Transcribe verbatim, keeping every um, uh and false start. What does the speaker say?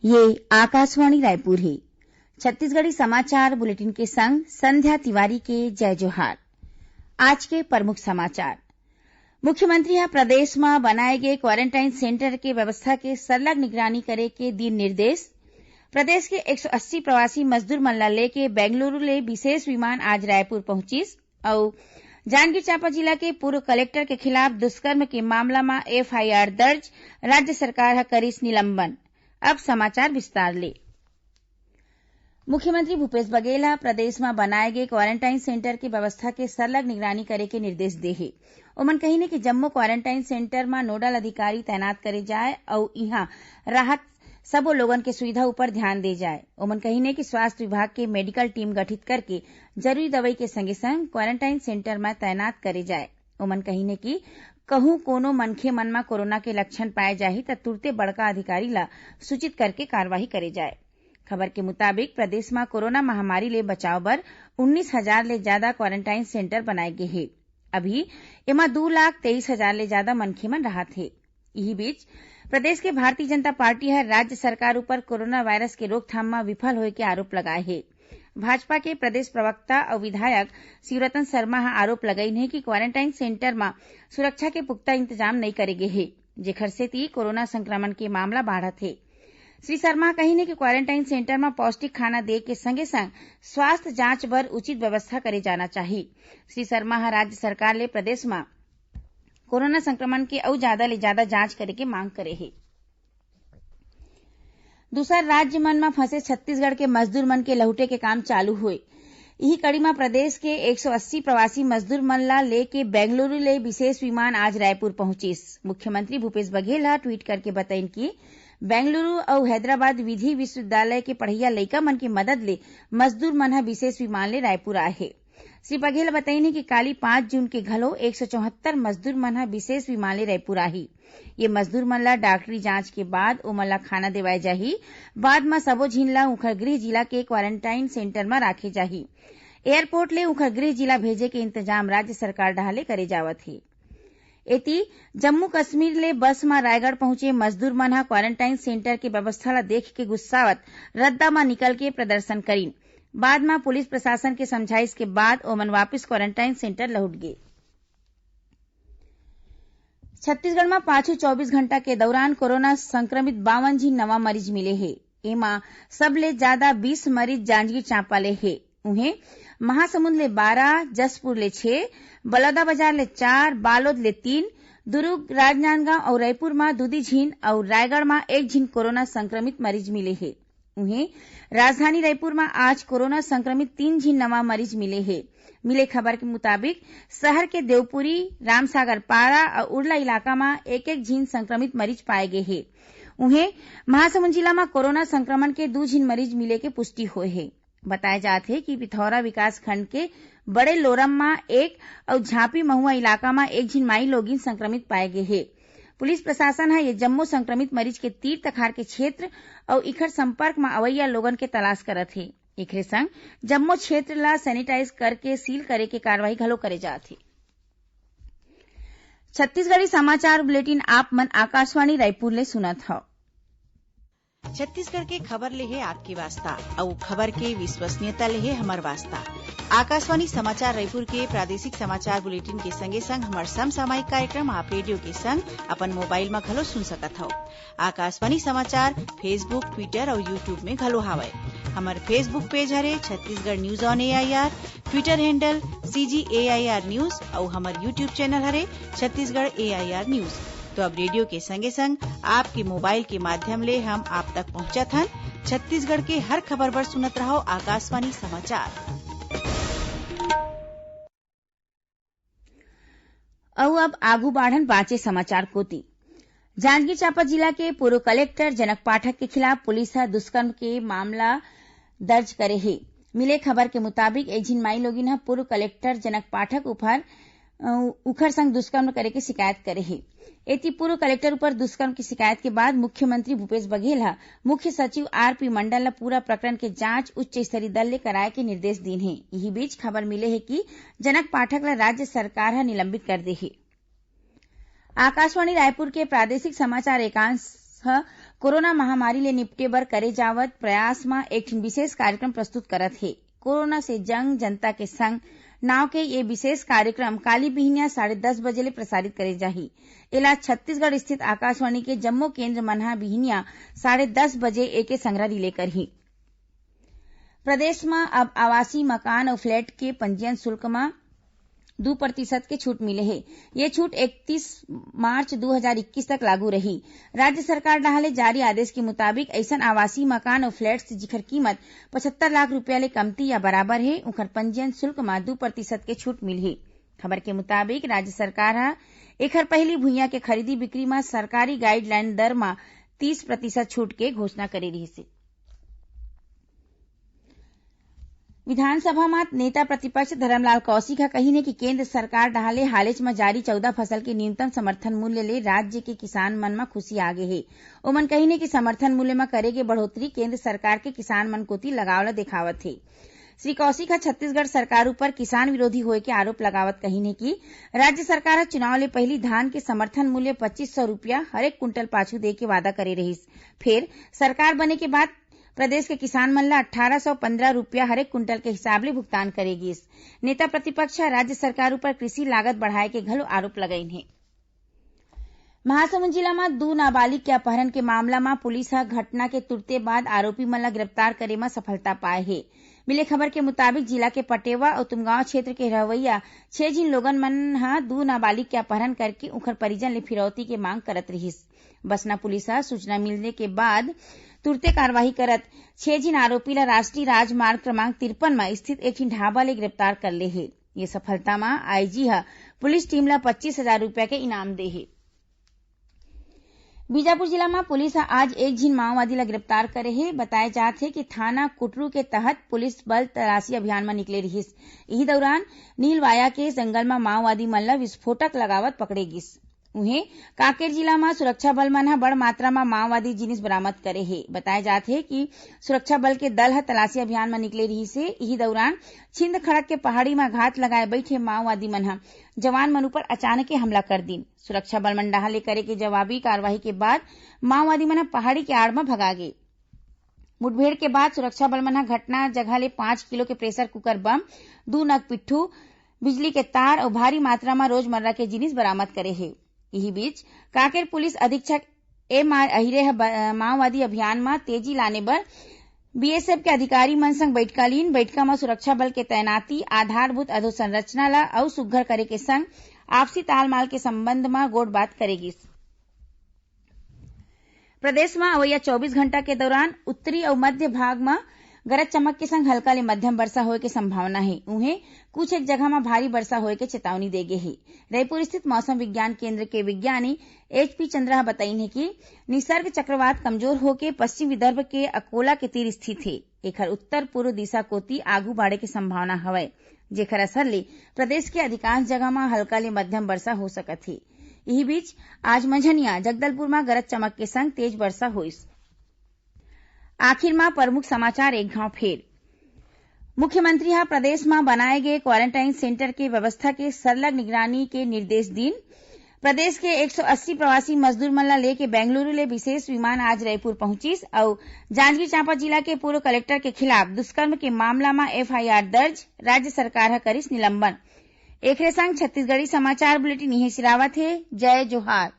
ये आकाशवाणी रायपुर हे। छत्तीसगढ़ी समाचार बुलेटिन के संग संध्या तिवारी के जय जोहार। आज के प्रमुख समाचार। मुख्यमंत्री ह प्रदेश म बनाए गे क्वारंटाइन सेंटर के व्यवस्था के सरलग निगरानी करे के दीन निर्देश। प्रदेश के एक सौ अस्सी प्रवासी मजदूर मन ला लेके बेंगलुरु ले विशेष विमान आज रायपुर पहुंचिस। अउ जांजगीर चांपा जिला के पूर्व कलेक्टर के खिलाफ दुष्कर्म के मामला म एफआईआर दर्ज, राज्य सरकार ह करिस निलंबन। अब समाचार विस्तार ले। मुख्यमंत्री भूपेश बघेल ह प्रदेश म बनाए गे क्वारंटाइन सेंटर के व्यवस्था के सरलग निगरानी करे के निर्देश दे हे। ओमन कहिन हे कि जम्मो क्वारंटाइन सेंटर म नोडल अधिकारी तैनात करे जाए अउ इहां राहत सबो लोगन के सुविधा ऊपर ध्यान दे जाए। ओमन कहिन हे कि स्वास्थ्य विभाग के मेडिकल टीम गठित करके जरूरी दवाई के संगे संग क्वारंटाइन सेंटर म तैनात करे जाए। ओमन कहिन हे कि कहूं कोनो मनखे मन म कोरोना के लक्षण पाए जाही, त तुरते बड़का अधिकारी ला सूचित करके कार्रवाई करे जाए। खबर के मुताबिक, प्रदेश म कोरोना महामारी ले बचाव बर उन्नीस हजार ले जादा क्वारंटाइन सेंटर बनाए गे हे। अभी एमा दू लाख तेईस हजार ले जादा मनखे मन राहत हे। इही बीच, प्रदेश के भारतीय जनता पार्टी ह राज्य सरकार ऊपर कोरोना वायरस के रोकथाम म विफल होए के आरोप लगाए हे। भाजपा के प्रदेश प्रवक्ता अउ विधायक शिवरतन शर्मा ह आरोप लगाइन हे कि क्वारंटाइन सेंटर म सुरक्षा के पुख्ता इंतजाम नइ करे गे हे, जेखर सेती कोरोना संक्रमण के मामला बाढ़त हे। श्री शर्मा ह कहिन हे कि क्वारंटाइन सेंटर म पौष्टिक खाना दे के संगे संग स्वास्थ्य जांच बर उचित व्यवस्था करे जाना चाही। श्री शर्मा ह राज्य सरकार ले प्रदेश म कोरोना संक्रमण के अउ जादा ले जादा जांच करे के मांग करे हे। दूसर राज्य मन म फंसे छत्तीसगढ़ के मजदूर मन के लहुटे के काम चालू होए। इही कड़ी म प्रदेश के एक सौ अस्सी प्रवासी मजदूर मन ला लेके बेंगलुरु ले विशेष विमान आज रायपुर पहुंचिस। मुख्यमंत्री भूपेश बघेल ह ट्वीट करके बतइन कि बेंगलुरु अउ हैदराबाद विधि विश्वविद्यालय के पढ़इया लइका मन के मदद ले मजदूर मन ह विशेष विमान ले रायपुर आए हे। श्री बघेल बताइन कि काली पाँच जून के घलो एक सौ चौहत्तर मजदूर मन ह विशेष विमान ले रायपुर आही। ये मजदूर मन ला डॉक्टरी जांच के बाद ओमन ला खाना देवाए जाही। बाद म सबो झिन ला उखर गृह जिला के क्वारंटाइन सेंटर म राखे जाही। एयरपोर्ट ले उखर गृह जिला भेजे के इंतजाम राज्य सरकार डहार ले करे जावत हे। एती, जम्मू कश्मीर ले बस म रायगढ़ पहुंचे मजदूर मन ह क्वारंटाइन सेंटर के व्यवस्था ला देख के गुस्सावत रद्दा म निकल के प्रदर्शन करिन। बाद म पुलिस प्रशासन के समझाइश के बाद ओमन वापिस क्वारंटाइन सेंटर लहुट गे। छत्तीसगढ़ म पाछू चौबीस घंटा के दौरान कोरोना संक्रमित बावन झिन नवा मरीज मिले हे। एमा सबले जादा बीस मरीज जांजगीर चांपा ले हे। उहें, महासमुंद ले बारह, जशपुर ले छह, बलौदाबाजार ले चार, बालोद ले तीन, दुरूग, राजनांदगांव अउ रईपुर म दू-दू झिन अउ रायगढ़ म एक झिन कोरोना संक्रमित मरीज मिले हे। उहें, राजधानी रईपुर म आज कोरोना संक्रमित तीन झिन नवा मरीज मिले हे। मिले खबर के मुताबिक, शहर के देवपुरी, रामसागर पारा अउ उरला इलाका म एक-एक झिन संक्रमित मरीज पाए गे हे। उहें, महासमुंद जिला म कोरोना संक्रमण के दू झिन मरीज मिले के पुष्टि होए हे। बताए जात हे कि पिथौरा विकासखंड के बड़े लोरम म एक अउ झांपी महुआ इलाका म एक झिन माई लोगिन संक्रमित पाए गे हे। पुलिस प्रशासन ह ये जम्मो संक्रमित मरीज के तीर तखार के क्षेत्र अउ इखर संपर्क म अवइया लोगन के तलाश करत हे। एखरे संग जम्मो क्षेत्र ला सैनिटाइज करके सील करे के कार्रवाई घलो करे जात हे। छत्तीसगढ़ी समाचार बुलेटिन आप मन आकाशवाणी रायपुर ले सुनत हव। छत्तीसगढ़ के खबर ले हे आपके वास्ता, अउ खबर के विश्वसनीयता ले हे हमर वास्ता। आकाशवाणी समाचार रायपुर के प्रादेशिक समाचार बुलेटिन के संगे संग हमर समसामयिक कार्यक्रम आप रेडियो के संग अपन मोबाइल म घलो सुन सकत हव। आकाशवाणी समाचार Facebook, Twitter अउ YouTube में घलो हावय। हमर Facebook पेज हरे Chhattisgarh news on AIR, Twitter handle CG AIR news अउ हमर YouTube चैनल हरे छत्तीसगढ़ एआईआर न्यूज। तो अब रेडियो के संगे संग आपके मोबाइल के माध्यम ले हम आप तक पहुंचत हन। छत्तीसगढ़ के हर खबर बर सुनत रहव आकाशवाणी समाचार। अउ अब आगू बाढ़न बांचे समाचार कोति। जांजगीर चांपा जिला के पूर्व कलेक्टर जनक पाठक के खिलाफ पुलिस ह दुष्कर्म के मामला दर्ज करे हे। मिले खबर के मुताबिक, एक झिन माई लोगिन ह पूर्व कलेक्टर जनक पाठक उपर, अ, उखर संग दुष्कर्म करे के शिकायत करे हे। एती पूर्व कलेक्टर ऊपर दुष्कर्म के शिकायत के बाद मुख्यमंत्री भूपेश बघेल ह मुख्य सचिव आरपी मंडल ल पूरा प्रकरण के जांच उच्च स्तरीय दल ले कराए के निर्देश दीन हे। इही बीच खबर मिले हे कि जनक पाठक ल राज्य सरकार ह निलंबित कर दे हे। आकाशवाणी रायपुर के प्रादेशिक समाचार एकांश ह कोरोना महामारी ले निपटे बर करे जावत प्रयास म एक ठिन विशेष कार्यक्रम प्रस्तुत करत हे। कोरोना से जंग, जनता के संग नाव के ये विशेष कार्यक्रम काली बिहनिया साढ़े दस बजे ले प्रसारित करे जाही। एला छत्तीसगढ़ स्थित आकाशवाणी के जम्मो केंद्र मन ह बिहनिया साढ़े दस बजे एके संग्रह रिले करही। प्रदेश म अब आवासीय मकान अउ फ्लैट के पंजीयन शुल्क म दू प्रतिशत के छूट मिले हे। ये छूट इकतीस मार्च दू हजार इक्कीस तक लागू रही। राज्य सरकार डहार ले जारी आदेश के मुताबिक, अइसन आवासीय मकान अउ फ्लैट्स, जिखर कीमत पचहत्तर लाख रुपया ले कमती या बराबर हे, उखर पंजीयन शुल्क म दू प्रतिशत के छूट मिलही। खबर के मुताबिक, राज्य सरकार ह एखर पहिली भुइयां के खरीदी बिक्री म सरकारी गाइडलाइन दर म तीस प्रतिशत छूट के घोषणा करे रिहिस हे। विधानसभा म नेता प्रतिपक्ष धरमलाल कौशिक ह कहिन हे कि केंद्र सरकार डहार ले हालेच म जारी चौदह फसल के न्यूनतम समर्थन मूल्य ले राज्य के किसान मन म खुशी आ गे हे। ओमन कहिन हे कि समर्थन मूल्य म करे गे बढ़ोतरी केंद्र सरकार के किसान मन कोति लगाव ल देखावत हे। श्री कौशिक ह छत्तीसगढ़ सरकार ऊपर किसान विरोधी होए के आरोप लगावत कहिन हे कि राज्य सरकार ह चुनाव ले पहिली धान के समर्थन मूल्य पच्चीस सौ रुपया हरेक कुंटल पाछू दे के वादा करे रहिस, फेर सरकार बने के बाद प्रदेश के किसान मन ल अट्ठारह सौ पंद्रह रुपया हरेक कुंटल के हिसाब ले भुगतान करे गिस। नेता प्रतिपक्ष ह राज्य सरकार ऊपर कृषि लागत बढ़ाए के घलो आरोप लगाइन हे। महासमुंद जिला म दू नाबालिग के अपहरण के मामला म पुलिस ह घटना के तुरते बाद आरोपी मन ल गिरफ्तार करे म सफलता पाए हे। मिले खबर के मुताबिक, जिला के पटेवा अउ तुमगांव क्षेत्र के रहवइया छह झिन लोगन मन ह दू नाबालिग के अपहरण करके उखर परिजन ले फिरौती के मांग करत रिहिस। बसना पुलिस ह सूचना मिलने के बाद तुरते कार्रवाई करत छह झिन आरोपी ल राष्ट्रीय राजमार्ग क्रमांक तिरपन म स्थित एक ठिन ढाबा ले गिरफ्तार कर ले हे। ये सफलता म आईजी ह पुलिस टीम ल पच्चीस हजार रुपया के इनाम दे हे। बीजापुर जिला म पुलिस ह आज एक झिन माओवादी ल गिरफ्तार करे हे। बताए जात हे कि थाना कुटरू के तहत पुलिस बल तलाशी अभियान म निकले रिहिस। इही दौरान नीलवाया के जंगल म माओवादी मन ल विस्फोटक लगावत पकड़े गिस। उहें, कांकेर जिला म सुरक्षा बल मन ह बड़ मात्रा म माओवादी जिनिस बरामद करे हे। बताए जात हे कि सुरक्षा बल के दल ह तलाशी अभियान म निकले रिहिस हे। इही दौरान छिंद खड़क के पहाड़ी म घात लगाए बैठे माओवादी मन ह जवान मन ऊपर अचानके हमला कर दिन। सुरक्षा बल मन डहार ले करे के जवाबी कार्रवाई के बाद माओवादी मन ह पहाड़ी के आड़ म भगा गे। मुठभेड़ के बाद सुरक्षा बल मन ह घटना जगह ले पाँच किलो के प्रेशर कुकर बम, दू नग पिट्ठू, बिजली के तार अउ भारी मात्रा म रोजमर्रा के जिनिस बरामद करे हे। इही बीच, कांकेर पुलिस अधीक्षक एम आर अहिरे ह ब-, माओवादी अभियान म तेजी लाने बर बीएसएफ के अधिकारी मन संग बैठका लीन। बैठका म सुरक्षा बल के तैनाती, आधारभूत अधोसंरचना ल अउ सुग्घर करे के संग आपसी तालमाल के संबंध म गोठबात करे गिस। प्रदेश म अवइया चौबीस घंटा के दौरान उत्तरी अउ मध्य भाग म गरज चमक के संग हल्का ले मध्यम वर्षा होए के संभावना हे। उहें, कुछ एक जगह म भारी वर्षा होए के चेतावनी दे गे हे। रईपुर स्थित मौसम विज्ञान केंद्र के विज्ञानी एचपी चंद्रा ह बताइन हे कि निसर्ग चक्रवात कमजोर होके पश्चिम विदर्भ के अकोला के तीर स्थित हे। एखर उत्तर पूर्व दिशा कोति आगू बाढ़े के संभावना हवय, जेखर असर ले प्रदेश के अधिकांश जगह म हल्का ले मध्यम वर्षा हो सकत हे। इही बीच, आज मंझनिया जगदलपुर म गरज चमक के संग तेज वर्षा होइस। आखिर म प्रमुख समाचार एक घांव फेर। मुख्यमंत्री ह प्रदेश म बनाए गे क्वारंटाइन सेंटर के व्यवस्था के सरलग निगरानी के निर्देश दीन। प्रदेश के एक सौ अस्सी प्रवासी मजदूर मन ला लेके बेंगलुरु ले विशेष विमान आज रायपुर पहुंचिस अउ जांजगीर चांपा जिला के पूर्व कलेक्टर के खिलाफ दुष्कर्म के मामला म एफआईआर दर्ज, राज्य सरकार ह करिस निलंबन। एखरे संग छत्तीसगढ़ी समाचार बुलेटिन इहें सिरावत हे। जय जोहार।